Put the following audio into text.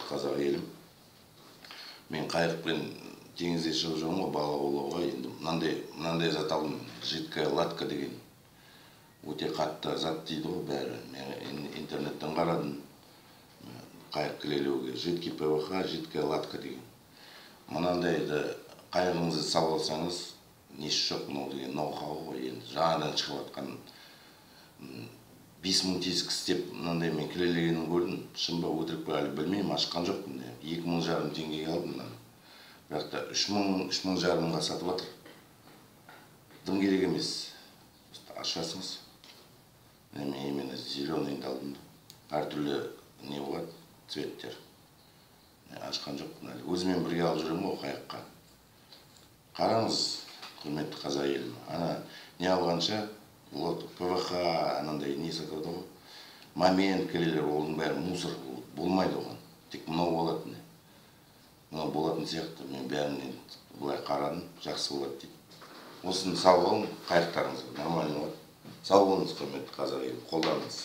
Құрметті қазақ елім, мен қайықпен теңізге шығып жүрмін ғой, балық аулауға. Енді мынандай мынандай зат алдым, жидкая латка деген, өте қатты зат дейді ғой бәрі. Мен интернеттен қарадым, қайық клейлеуге жидкий ПВХ, жидкая латка деген. Мынандайды қайығыңызды салып алсаңыз, несі жоқ. Мынау деген ноу-хау ғой енді, жаңадан шығып жатқан. 5000 тесік істеп, мынандай мен клейлегенін көрдім. Шын ба, өтірік па, әлі білмеймін, ашқан жоқпын. 2500 теңгеге алдым мынаны, бірақ та 3000, 3500-ға сатып жатыр. Дым керек емес, просто ашасыңыз. Міне, мен именно зеленый ды алдым да, әртүрлі не болады, цвет тер. Ашқан жоқпын әлі, өзімен бірге алып жүремін ғой қайыққа. Қараңыз, құрметті қазақ елім, ана не алғанша, вот ПВХ анандай не сатады ғой, момент клейлер, оның бәрі мусор, ол болмайды оған. Тек мынау болады. Міне, мынау болатын сияқты. Мен бәрінен былай қарадым, жақсы болады дейді. Осыны салып алың қайықтарыңызға, нормально болады. Сау болыңыз, құрметті қазақ елі, қолданыңыз.